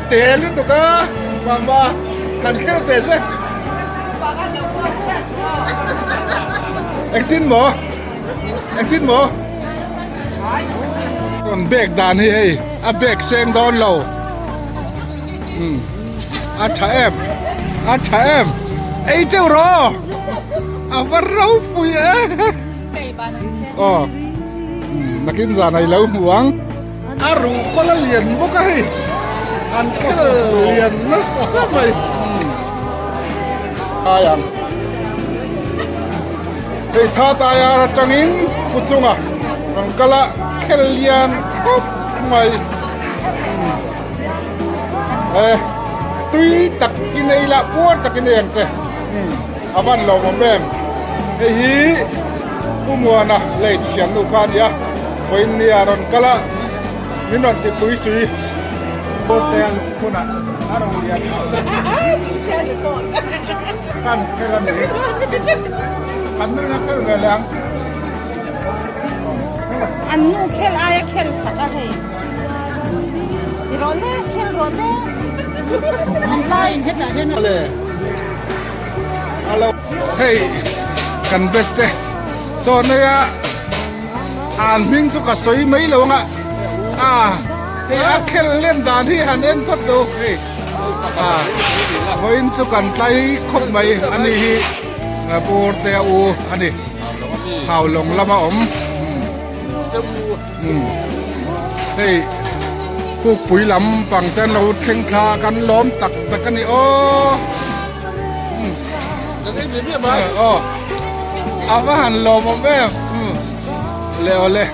te lutuk a mama han khel teh se engtin maw engtin maw rawn bag dan hi hei a bag seng dawn lo umm a tha em a tha em ei teuh rawh a va ropui e aw nakin zan a i lo hmu ang. A ruhkawl a lian bawk a hei an khel lian nasa mai ai ang hei tha tayar atangin pu chunga rawn kal a khel lian khawp mai e tui tak i nei lah puar tak i nei ang che a van lo awm em hei hi Pu Muana lei thiannu kha a ni a, vawiin nia rawn kal a, min rawn ti pui sui. Bawlte a luh hunah a rawn lian kan khel a ni. Kan nu in a khel ve leh ang. An nu khel aia khel sak a hei. Ti rawh le, khel rawh le. An laiin hetah hian a. Alo hei kan best te chuan hei a an hming chu ka sawi mai lo anga a hei a khel len dan hi han en phawt lo hei a vawiin chu kan tlai khawp mai ani hi bur te a u ani haulawng lama awm hei kukpui lam pang te an lo thleng thla a kan lawm tak tak a ni aw aw a va han lawm awm em le aw le.